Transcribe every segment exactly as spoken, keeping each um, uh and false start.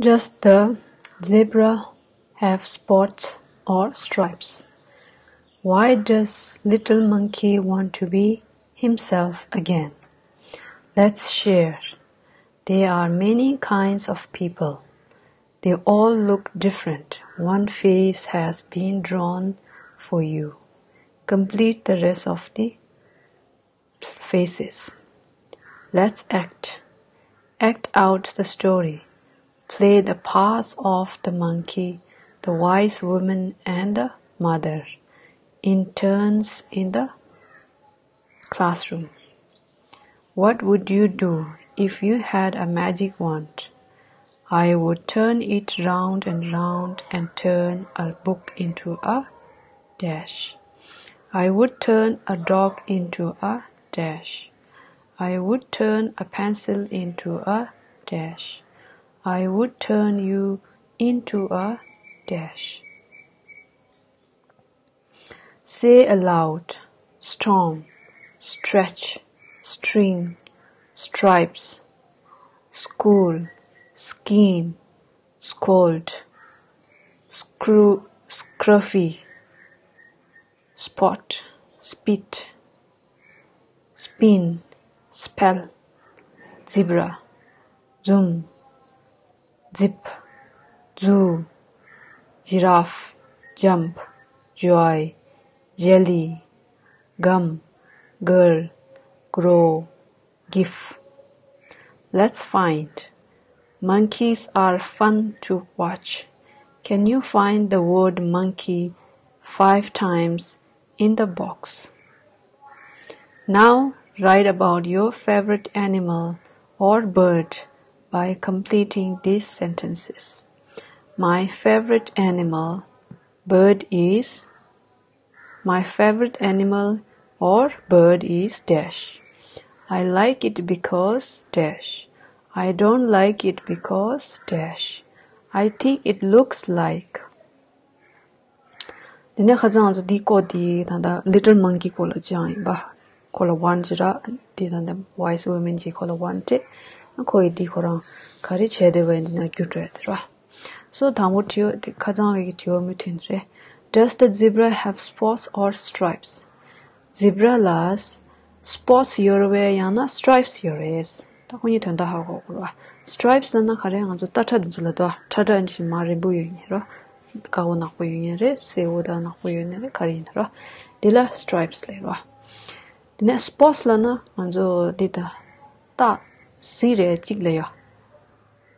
Does the zebra have spots or stripes? Why does little monkey want to be himself again? Let's share. There are many kinds of people. They all look different. One face has been drawn for you. Complete the rest of the faces. Let's act. Act out the story. Play the parts of the monkey, the wise woman, and the mother in turns in the classroom. What would you do if you had a magic wand? I would turn it round and round and turn a book into a dash. I would turn a dog into a dash. I would turn a pencil into a dash. I would turn you into a dash. Say aloud: storm, stretch, string, stripes, school, scheme, scold, scru- scruffy, spot, spit, spin, spell, zebra, zoom, zip, zoo, giraffe, jump, joy, jelly, gum, girl, grow, give. Let's find. Monkeys are fun to watch. Can you find the word monkey five times in the box? Now, write about your favorite animal or bird by completing these sentences. My favorite animal, bird is. My favorite animal or bird is dash. I like it because dash. I don't like it because dash. I think it looks like. དེ་ནས་ཁ་སང་ང་ཚོ་འདི་ཀོ་དེ་ད་ལྟ་Little Monkey ཁོ་ལ་སྦྱངས་ཡིན་པ། ཁོ་ལ་one ཅི་ར། དེ་ད་ལྟ་Wise Woman གྱིས་ཁོ་ལ་one སྤྲད། ཁོ་ཡི་འདི་ཁོ་རང་ག་རེ་བྱས་བསྡད་པ་ཡིན་འདི་ན་རྒྱུ་སྤྲོད་དེ་ར། སོ་དང་པོ་དྲི་བ་དེ་ཁ་སང་བའི་གི་དྲི་བ་མུ་མཐུད་རེད། Does the zebra have spots or stripes? Zebra ལ་spots ཡོད་རེད་པས་ཡང་ན་stripes ཡོད་རེད། ད་ཁོ་གཉིས་དོན་དག་ཧ་གོ་དགོས་ར། Stripes ལབ་ན་ག་རེ། ང་ཚོ་རྟ་ཁྲ་འདི་ཚོ་ལ་དོ། ཁྲ་ཁྲ་འདི་མར་རིང་པོ་ཡོད་ཉེ་རོ། དཀར་པོ་ནག་པོ་ཡོད་ཉེ་རེད། སེར་པོ་དང་ནག་པོ་ཡོད་ཉེ་རེད། ག་རེ་ཡིན་རོ། འདི་ལ་stripes ལབ་རོ། དེ་ནས་spots ལབ་ན་ང་ཚོ་འདི་ད་རྟགས་གཟི་རེད་གཅིག་ལ་ཡོད།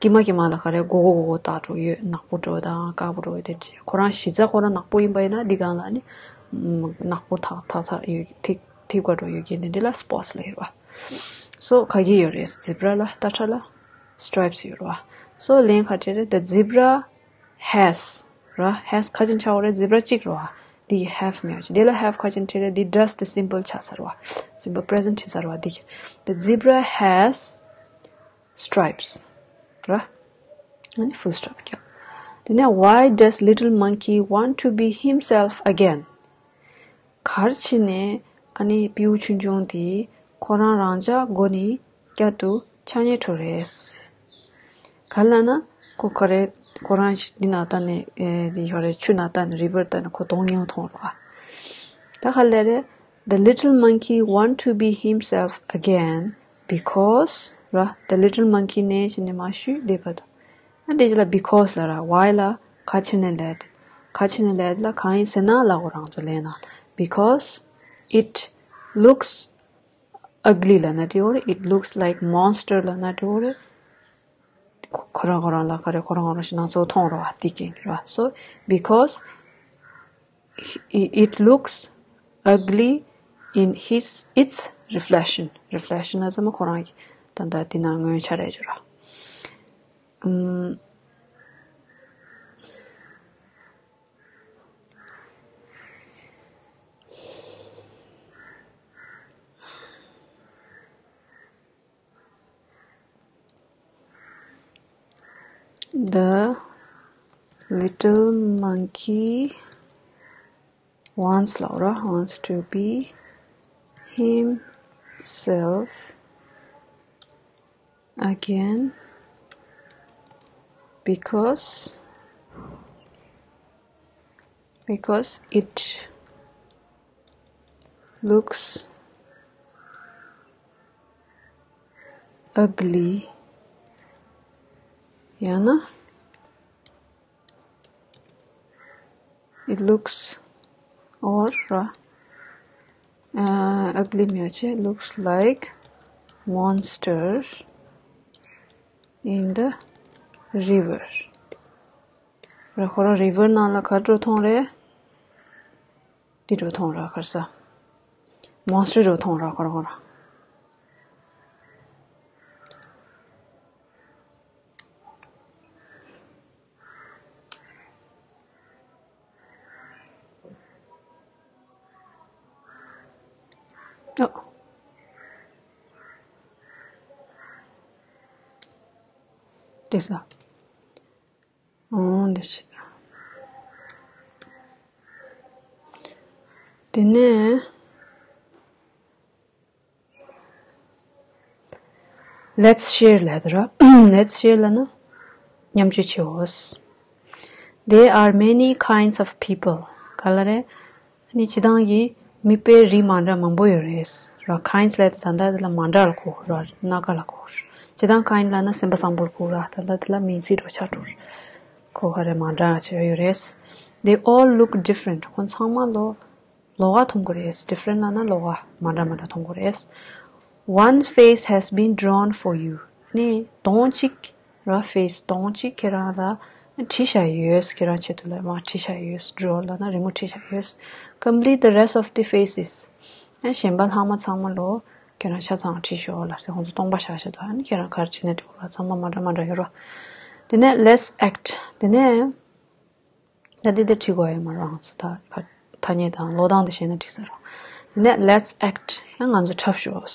དཀྱིལ་མ་དཀྱིལ་མ་ལ་ག་རེ་སྒོར་སྒོར་སྒོར་སྒོར་བཏགས་འགྲོ་ཡོད། ནག་པོ་འགྲོ་དང་དཀར་པོ་འགྲོ་ཡོད་དེ་འདྲ། ཁོ་རང་གཞི་རྩ་ཁོ་རང་ནག་པོ་ཡིན་པ་ཡིན་ན་འདི་སྒང་ལ་ནི་ནག་པོ་ཐག་ཐག་ཐག་ཡོད་ཐིག་ཐིག་པ་འགྲོ་ཡོད་མཁན་དེ་འདྲ་ལ་spots ལབ་ཡོད་པ། སོ་ག་གི་ཡོད་རེད། zebra ལ་རྟ་ཁྲ་ལ་stripes ཡོད་རེད་པ། སོ་ལན་ག་འདྲ་རེད། The zebra has ར། has ག་ཅིག་ཆགས་པ་རེད། zebra གཅིག་རེད་པ། འདི་have མེད་པ་ཅིག་འདི་ལ་have ག་ཅིག་བྲིས་རེད། འདི་does དེ་simple ཆགས་ཚར་བ། simple present བྲིས་ཚར་བ་འདི། The zebra has stripes ར། ཨ་ནི་full stop རྒྱག་དེ་ནས་why does little monkey want to be himself again? ག་རེ་བྱས་ནས་ཨ་ནི་སྤྲེའུ་ཆུང་ཆུང་དེ་ཁོ་རང་རང་ཅག་མགོ་ནས་བསྐྱར་དུ་ཆགས་སྙིང་འདོད་རེད། ག་རེ་ལབ་ན་ཁོ་ག་རེ་ཁོ་རང་ཞིག་འདི་ན་ལྟ་ནས་ཨེ་འདི་ཡོད་རེད། ཆུ་ན་ལྟ་ནས་river ལྟ་ནས་ཁོ་དོང་ཉེ་བོ་མཐོང་རོགས་ཨ། ད་ག་ལེ་རེད། The little monkey want to be himself again because ར། The little monkey ནས་ཕྱིན་ནས་མ་ཞུས་བསྡད་པ་དང་། ཨ་དེ་ཅི་ལ་because ལ་ར། why ལ་ག་ཕྱིན་ནས་ལས་དེ། ག་ཕྱིན་ནས་ལས་དེ་ལ་གང་ཡིན་ཟེར་ན་ལ་ཁོ་རང་ཚོ་ལས་ན། Because it looks ugly ལབ་ན་འགྲིག་གི་རེད། It looks like monster ལབ་ན་འགྲིག་གི་རེད། ཁོ་ཁོ་རང་ཁོ་རང་ལ་ག་རེ་ཁོ་རང་ཁོ་རང་ཞིག་སྣ་ཚོགས་མཐོང་རོགས་ཨ་དེ་ཀྱིན་ར། So because it, it looks ugly in his its reflection. reflection ལ་ཚང་མ་ཁོ་རང་གི་ད་ལྟ་དེ་ན་ངོས་ཆ་རེད་ཅོ་ར། ཨུམ། The little monkey wants ལབ་ར། wants to be himself again. Because because it looks ugly. ཡང་ན it looks or uh, ugly མེད་ཅེ looks like monster in the river. ར་ཁོ་རང་river ནང་ལ་ག་འགྲོ་མཐོང་རེད། འདི་འགྲོ་མཐོང་ར་ཁར་ས། monster འགྲོ་མཐོང་ར་ཁོ་རང་ཁོ་རང་། ཨོ། དེ་ས། ཨོ་འདི་ཤི། དེ་ནས། Let's share ལབ་དུས་ར། Let's share ལབ་ན་མཉམ་སྤྱོད་བྱེད་འོས། There are many kinds of people. ག་ལ་རེད། ཨ་ནི་སྤྱི་བཏང་གི་མི་དཔེ་རིགས་མ་འདྲ་མང་པོ་ཡོད་རེད། ར་kinds ལབ་དུས་ད་ལྟ་དེ་ལ་མ་འདྲ་ལ་གོ་ར་སྣ་ཁ་ལ་གོ། སྤྱི་བཏང་kind ལབ་ན་སེམས་པ་བཟང་པོར་གོ་ར་ད་ལྟ་དེ་ལ་མིང་ཚིག་འགྲོ་ཆགས་འགྲོ། གོ་ག་རེ་མ་འདྲ་བྱས་ཡོད་རེད། They all look different. ཁོང་ཚང་མ་ལོ། ལོགས་ཀ་མཐོང་གི་རེད། different ལབ་ན་ལོགས་ཀ་མ་འདྲ་མ་འདྲ་མཐོང་གི་རེད། One face has been drawn for you. ནི་གདོང་གཅིག་ར་face གདོང་གཅིག་ཁྱེད་རང་ལ་བྲིས་བཞག་ཡོད། ཁྱེད་རང་ཆེད་དུ་ལ་མ་བྲིས་བཞག་ཡོད། draw ལབ་ན་རི་མོ་བྲིས་བཞག་ཡོད། Complete the rest of the faces. ཨ་གཞན་པ་ལྷག་མ་ཚང་མ་ལོ་ཁྱེད་རང་ཆ་ཚང་བྲིས་ཤོག་ལབ་ཟེར་ཁོང་ཚོ་སྟོང་པ་བཞག་བཞག་འདུག་ཨ་ནི་ཁྱེད་རང་ག་རེ་བྲིས་ན་འགྲིག་གོ་ལ་ཚང་མ་མ་འདྲ་མ་འདྲ་ཡོད་རོ། དེ་ནས་let's act. དེ་ནས། ད་འདི་འདི་བྲིས་དགོས་ཡོད་མ་རེད། ང་ཚོ་ད་ཁ་ཐ་སྙད་དང་ཀློག་སྟངས་དེ་ཤེས་ན་འགྲིག་ས་རེད། དེ་ནས་let's act. ཡང་ང་ཚོ་འཁྲབ་ཤོག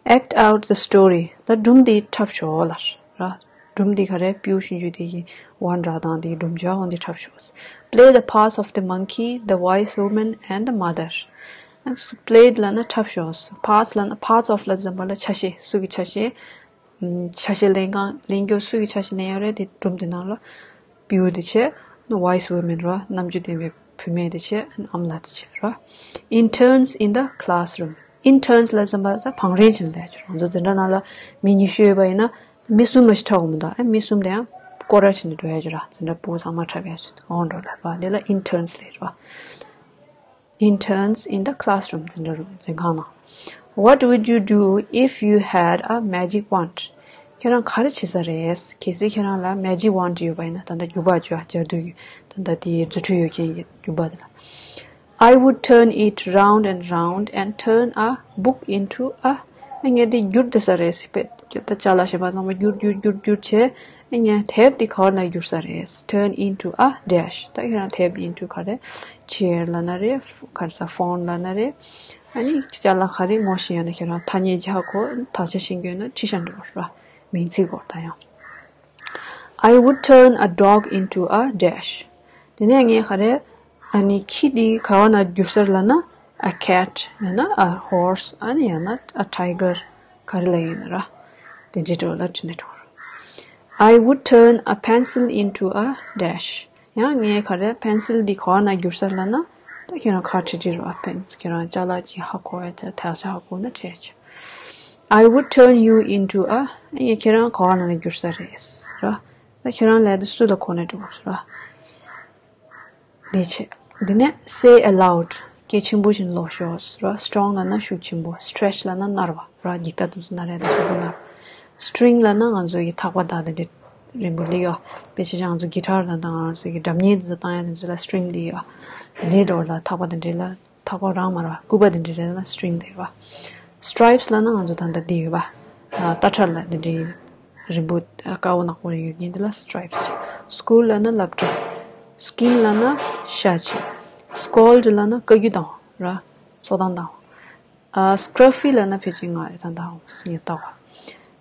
Act out the story. ད་སྒྲུང་འདི་འཁྲབ་ཤོག་ལབ་ར། སྒྲུང་འདི་ག་རེ་སྤྲེའུ་ཆུང་ཆུང་དེ་གི་དབང་འདྲ་དང་དེ་གི་སྒྲུང་བྱ་འོ་འདི་འཁྲབ་ཤོག Play the parts of the monkey, the wise woman and the mother. Play ལབ་ན་འཁྲབ་ཤོག parts ལབ་ན་parts of ལབ་ཙམ་པ་ལ་ཆ་ཤས། སུ་གི་ཆ་ཤས། ཆ་ཤས་ལེན་གང་ལེན་རྒྱུ་སུ་ཡི་ཆ་ཤས་ལེན་ཡོད་རེད། དེ་སྒྲུང་དེ་ནང་ལ་སྤྲེའུ་དེ་བྱས། wise woman ར་རྣམ་དཔྱོད་ལྡན་པའི་བུད་མེད་དེ་བྱས། ཨ་མ་ལགས་དེ་བྱས་ར། Interns in the classroom. Interns ལབ་ཙམ་པ་ད་བང་རིམ་བྱས་ནས་བསྡད་ཡོད་རེད། ང་ཚོ་འཛིན་གྲྭ་ནང་ལ་མི་ཉི་ཤུ་ཡོད་པ་ཡིན་ན་མི་གསུམ་མ་ཞིག་འཁྲབ་དགོས་མི་འདུག་ཨ་མི་གསུམ་དེ་ཡང་སྐོར་ར་བྱས་ནས་འགྲོ་ཡ་ཅིག་ར། འཛིན་གྲྭ་ཕྲུ་གུ་ཚང་མ་འཁྲབ་ཡ་ཅིག་འོང་འགྲོ་ལབ་པ་དེ་ལ་interns ལབ་ར། Interns in the classroom. འཛིན་གྲྭ་རུ་འཛིན་ཁང་ནང་། What would you do if you had a magic wand? ཁྱེད་རང་ག་རེ་བྱེད་ས་རེད། གལ་སྲིད་ཁྱེད་རང་ལ་magic wand ཡོད་པ་ཡིན་ན། ད་ལྟ་རྒྱུག་པ་བྱོས། ཨ་ཇ་དུ་ཡོད་ད་ལྟ་དེའི་རྫུ་འཕྲུལ་ཡོད་མཁན་གྱི་རྒྱུག་པ་དེ་ལ། I would turn it round and round and turn a book into a ངས་འདི་བསྒྱུར་བསྡད་ས་རེད། ད་ཅ་ལག་གཞན་པ་ཚང་མ་བསྒྱུར་བསྒྱུར་བསྒྱུར་བསྒྱུར་བྱས། ཨ་ནི་དེབ་འདི་ག་བ་ན་བསྒྱུར་ས་རེད། Turn into a dash. ད་ཁྱེད་རང་དེབ་into ག་རེ། chair ལབ་ན་རེད། ག་རེ་ཟ་phone ལབ་ན་རེད། ཨ་ནི་ཅ་ལག་ག་རེ་ངོ་ཤེས་ཡོད་ན་ཁྱེད་རང་ཐ་སྙད་ཅིག་ཧ་གོ་དག་ཆ་ཤེས་ཀྱི་ཡོད་ན་བྲིས་བཞག་འགྲོ་ར། མིང་ཚིག་སྐོར་ད་ཡང་། I would turn a dog into a dash. དེ་ནས་ངས་ག་རེ། ཨ་ནི་ཁྱི་འདི་ག་བ་ན་བསྒྱུར་ས་རེད་ལབ་ན། a cat ཡང་ན་a horse ཨ་ནི་ཡང་ན་a tiger ག་རེ་ལབ་ཡོད་ན་ར། དེ་འདྲའི་འགྲོ་ལ་བྲིས་ནས་འགྲོ། I would turn a pencil into a dash. ཡང་ངས་ག་རེ་pencil འདི་ག་བ་ན་བསྒྱུར་ས་རེད་ལབ་ན། ད་ཁྱེད་རང་ག་བྲིས་བྲིས་རོགས་pencil ཁྱེད་རང་ཅ་ལག་ཅིག་ཧ་གོ་ཡ་ཅ་དག་ཆ་ཧ་གོ་ན་བྲིས་ཆ། I would turn you into a ཨ་ངས་ཁྱེད་རང་ག་བ་ན་བསྒྱུར་ས་རེད་ར། ད་ཁྱེད་རང་ལབ་དུས་སུ་ལ་གོ་ནས་འགྲོ་ར། དེ་བྱས། དེ་ནས་say aloud. སྐད་ཆེན་པོ་བཞིན་ཀློག་ཤོག་ར། strong ལབ་ན་ཤུགས་ཆེན་པོ། stretch ལབ་ན་ནར་བ་ར། འགྱིག་ཐག་དེ་ཚོ་ནར་ཡ་དང་སོག་པོ་ནར། string ལབ་ན་ང་ཚོ་ཡི་ཐག་པ་དག་དེ་འདྲ་རིང་པོ་ལི་ཡོ། དཔེ་ཆ་ཅང་ང་ཚོ་guitar དང་དང་ང་ཚོ་གི་སྒྲ་སྙན་དེ་ཚོ་བཏང་ཡ་དེ་ཚོ་ལ་string ལི་ཡོ། དེ་འདྲའི་འགྲོ་ལ་ཐག་པ་དེ་འདྲའི་ལ། ཐག་པ་རང་མ་ར་སྐུད་པ་དེ་འདྲ་རེད་ན་string དེ་རེད་བ། stripes ལབ་ན་ང་ཚོ་ད་ལྟ་འདི་ཡོད་བ། ཨ་རྟ་ཁྲ་ལ་དེ་འདྲའི་རིང་པོ་དཀར་པོ་ནག་པོ་རེ་ཡོད་མཁན་དེ་ལ་stripes རེད། school ལབ་ན་སློབ་གྲྭ། skin ལབ་ན་ཤ་ཆེ། scald ལབ་ན་བཀའ་བཀྱོན་བཏང་བ་ར། ཚོགས་གཏམ་བཏང་བ། ཨ་scruffy ལབ་ན་ཕལ་ཆེར་ང་རེད་ད་ལྟ་ཧོ་སི་ངས་བཏགས་པ།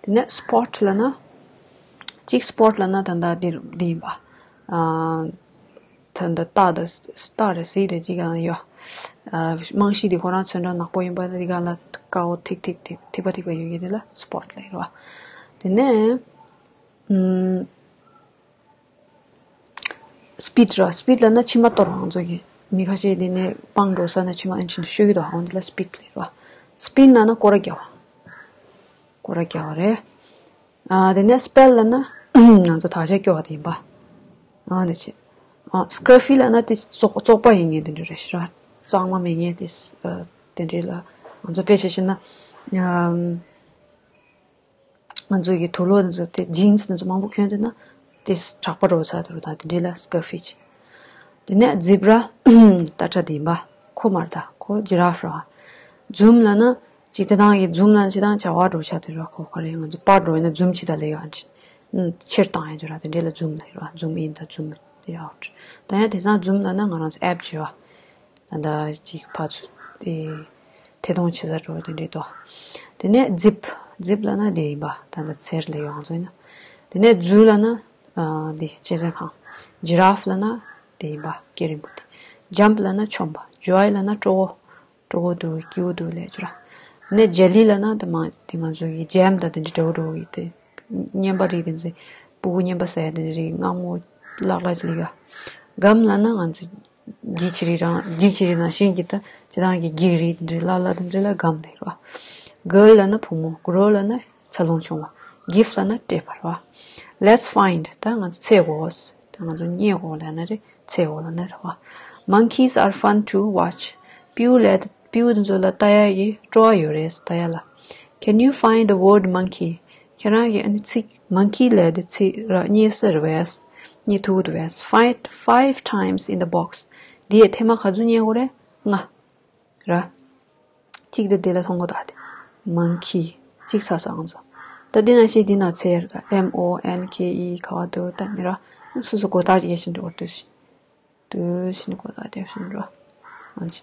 དེ་ནས་spot ལབ་ན། གཅིག་spot ལབ་ན་ད་ལྟ་འདི་འདི་ཡིན་པ། ཨ། ད་ལྟ་རྟགས་དང་རྟགས་རེད་གཟིགས་རེད་ཅིག་ཡང་ཡོད། ཨ་རྨང་གཞི་དེ་ཁོ་རང་ཚོན་ཁྲ་ནག་པོ་ཡིན་པ་དེ་ག་ལ་དཀར་པོ་ཐིག་ཐིག་ཐིག་ཐིག་པ་ཐིག་པ་ཡོད་ཀྱི་དེ་ལ་spot ལབ་ཡོད་བ། དེ་ནས་ཨུམ། སྤིཌ་ར། སྤིཌ་ལབ་ན་མཆིལ་མ་གཏོར་བ། ང་ཚོ་གི་མི་ཁ་ཤས་དེ་ནས་སྤང་འགྲོ་ས་ན་མཆིལ་མ་ཨན་ཆིན་དུ་ཤོད་ཀྱི་འདུག་འོ་འདི་ལ་སྤིཌ་ལབ་ར། སྤིན་ལབ་ན་སྐོར་ར་རྒྱག་པ། སྐོར་ར་རྒྱག་པ་རེད། ཨ་དེ་ནས་སྤེལ་ལབ་ན་ང་ཚོ་དག་ཆ་སྐྱོ་བ་དེ་ཡིན་པ། ཨ་འདི་བྱེད། ཨ་སྐར་ཕི་ལབ་ན་དེ་བཙོག་བཙོག་པ་ཡིན་ངེས་དེ་འདྲ་རེད་ཤི་ར། གཙང་མ་མེད་ངེས་དེ་ཨ་དེ་འདྲ་ལ་ང་ཚོ་དཔེ་བྱས་ཤེ་ན། ཨམ། ང་ཚོ་གི་དུག་ལོག་འདི་ཚོ་དེ་ཇིན་སི་འདི་ཚོ་མང་པོ་གྱོན་བསྡད་ན་དེ་དྲེག་པ་འགྲོ་ཚར་འདུག་ད་དེ་འདྲ་ལ་སྐར་ཕི་བྱེད། དེ་ནས་ཛིབ་ར། རྟ་ཁྲ་དེ་ཡིན་པ། ཁོ་མ་རེད་ད། ཁོ་ཇི་ར་ཕི་ར། ཛུམ་ལབ་ན་ཅིག་དེ་དང་གི་ཛུམ་ལབ་ན་ཅི་དང་བྱ་བ་འགྲོ་ཆ་དེ་ར། ཁོ་ག་རེ་ང་ཚོ་པར་འགྲོ་ཡིན་ན་ཛུམ་བྱེད་ད་ལས་ཡོད་ཨ་ཅི། ཕྱིར་བཏང་ཡ་ཅི་ར། དེ་འདྲ་ལ་ཛུམ་ལབ་ར། ཛུམ་ཨིན་དང་ཛུམ་ཨའུཊ། ད་ཡང་དེང་སང་ཛུམ་ལབ་ན་ང་རང་ཚོ་ཨེབ་བྱེད་པ། ད་ལྟ་ཅིག་ཕར་ཚུར་དེ་ཐད་གཏོང་བྱེད་ས་འགྲོ་དེ་འདྲ་འདུག་དེ་ནས་ཛིབ། ཛིབ་ལབ་ན་དེ་ཡིན་པ། ད་ལྟ་ཚེར་ལབ་ཡོད་ང་ཚོ་ཡིན་ན། དེ་ནས་ཛུ་ལབ་ན་ཨ་དེ་གཅན་གཟན་ཁང་། ཇི་ར་ཕི་ལབ་ན་དེ་ཡིན་པ། སྐེ་རིང་པོ་དེ། ཇམ་པ་ལབ་ན་མཆོངས་པ། ཇོའི་ལབ་ན་སྤྲོ་བོ། སྤྲོ་བོ་འདུག་སྐྱིད་པོ་འདུག་ལབ་ཅི་ར། དེ་ནས་ཇེ་ལི་ལབ་ན་དེ་མ་དེ་ང་ཚོ་གི་ཇེམ་དང་དེ་འདྲ་འདྲ་བོ་འདྲ་བོ་གི་དེ། རྔན་པ་རིགས་དེ་ཚོ། སྤུ་གུ་རྔན་པ་ཟ་ཡ་དེ་འདྲ་རིགས་མངར་མོ་ལག་ལག་ཅིག་ལ་ཡ། གམ་ལབ་ན་ང་ཚོ་འགྱིག་ཆེ་རིགས་རང་འགྱིག་ཆེ་རིགས་ནང་བཞིན་གྱི་ད་ཅི་དང་གི་འགྱིག་རིགས་དེ་འདྲ་ལག་ལག་དེ་འདྲ་ལ་གམ་ལབ་ར། གརལ་ལབ་ན་བུ་མོ། གྲོ་ལབ་ན་འཚར་ལོངས་བྱུང་བ། གིཕ་ལབ་ན་སྤྲད་པ་ར། Let's find. ད་ང་ཚོ་འཚོལ་དགོས། ད་ང་ཚོ་རྙེད་དགོས་ལབ་ན་རེད། འཚོལ་དགོས་ལབ་ན་རེད་བ། Monkeys are fun to watch. སྤྲེའུ་ལབ་སྤྲེའུ་དེ་ཚོ་ལ་ལྟ་ཡ་ཡི་སྤྲོ་བ་ཡོད་རེད། ལྟ་ཡ་ལ། Can you find the word monkey? ཁྱེད་རང་གིས་ཨ་ནི་ཚིག་མང་ཁི་ལབ་དེ་ཚིག་ར་རྙེད་ས་རེད་བས། རྙེད་ཐུབ་ཀྱི་རེད་བས། Find five times in the box. འདི་ཡི་ཐེངས་མ་ག་ཚོད་རྙེད་དགོས་རེད། ལྔ། ར། གཅིག་དེ་དེ་ལ་མཐོང་གི་འདུག་དེ། མང་ཁི། གཅིག་ཚ་ས་ང་ཚོ། ད་འདི་ནང་བཞིན་འདི་ནང་འཚོལ་ཡ་རེད་ད། M O N K E ག་བ་འདུག་ད་ནི་ར། སོ་སོ་གོ་ཐག་ཡེ་བཞིན་འགྲོ་འདུག་ཞིག་འདུག་ཞིག་གོ་ཐག་དེ་བཞིན་འགྲོ། ཨང་ཅི།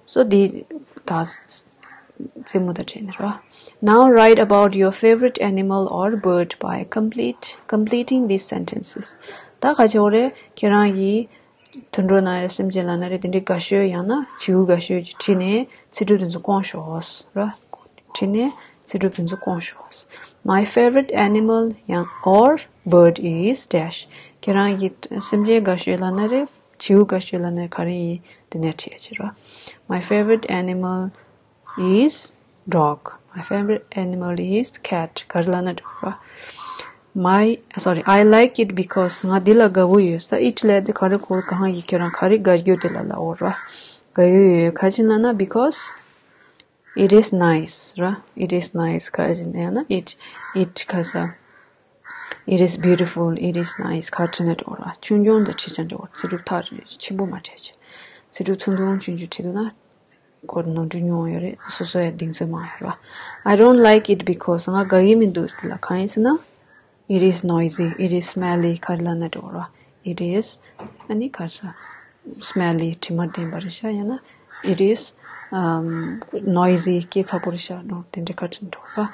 སོ་འདི་ད་རྩེད་མོ་ད་དྲན་ར། Now write about your favorite animal or bird by complete completing these sentences. ད་ག་ཅི་འོ་རེད། ཁྱེད་རང་གིས་དུད་འགྲོ་ན་རེད། སེམས་ཅན་ལབ་ན་རེད། དེ་འདྲའི་དགའ་ཤོས་ཡང་ན་བྱིའུ་དགའ་ཤོས་ཅིག་བྲིས་ནས་ཚིག་གྲུབ་དེ་ཚོ་བསྐོང་ཤོག་ར། བྲིས་ནས་ཚིག་གྲུབ་དེ་ཚོ་བསྐོང་ཤོག My favorite animal ཡང་or bird is dash. ཁྱེད་རང་གི་སེམས་ཅན་དགའ་ཤོས་ལབ་ན་རེད། བྱིའུ་དགའ་ཤོས་ལབ་ན་ག་རེ་ཡིན། དེ་ནས་བྲིས་ཡ་བྱེད་ར། My favorite animal is dog. My favorite animal is cat. ག་རེ་ལབ་ན་འགྲིག་ར། My, sorry, I like it because ང་འདི་ལ་དགའ་བོ་ཡོད་ས། It ལབ་དེ་ག་རེ་གོ་གང་ཡིན། ཁྱེད་རང་ག་རེ་དགའ་རྒྱུ་དེ་ལ་ལབ་འོ་ར། དགའ་ཡོད་ཡོད་ག་ཅི་ལབ་ན་because it is nice ར། It is nice ག་ཅི་ལབ་ན་it, it ག་ས། It is beautiful, it is nice ག་བྲིས་ན་འགྲིག་ར། ཆུང་ཆུང་དུ་བྲིས་ཆ་འགྲིག་ར། ཚིག་གྲུབ་ཐག་ཆེན་པོ་མ་བྲིས་ཆ། ཚིག་གྲུབ་ཐུང་ཐུང་ཆུང་ཆུང་བྲིས་འདུག་ན། ཁོ་ནོར་འཁྲུལ་ཉུང་ཡོད་རེད། སོ་སོ་ཡ་གདེང་ཚོད་མང་ཡོད་ར། I don't like it because ང་དགའ་གི་མི་འདུག་ཟེར་ལ་གང་ཡིན་ཟེར་ན། It is noisy, it is smelly ག་རེ་ལབ་ན་འགྲིག་ར། It is ཨ་ནི་ག་རེ་ཟ། Smelly དྲི་མ་ལྡན་པ་རེད་ཤག་ཡང་ན། It is um, noisy སྐད་ཚ་པོ་རེད་ཤག་འགྲོ་དེ་འདྲའི་ཁ་ཕྲལ་འགྲོ་བ།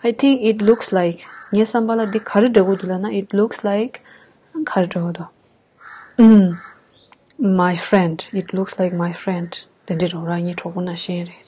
I think it looks like ངའི་བསམ་པ་ལ་འདི་ག་རེ་འདྲ་བོ་འདུག་ལབ་ན། It looks like ག་རེ་འདྲ་བོ་འདུག་ཨུམ། My friend. It looks like my friend. དེ་འདྲའི་འགྲོ་ར་ངའི་གྲོགས་པོ་ནང་བཞིན་རེད།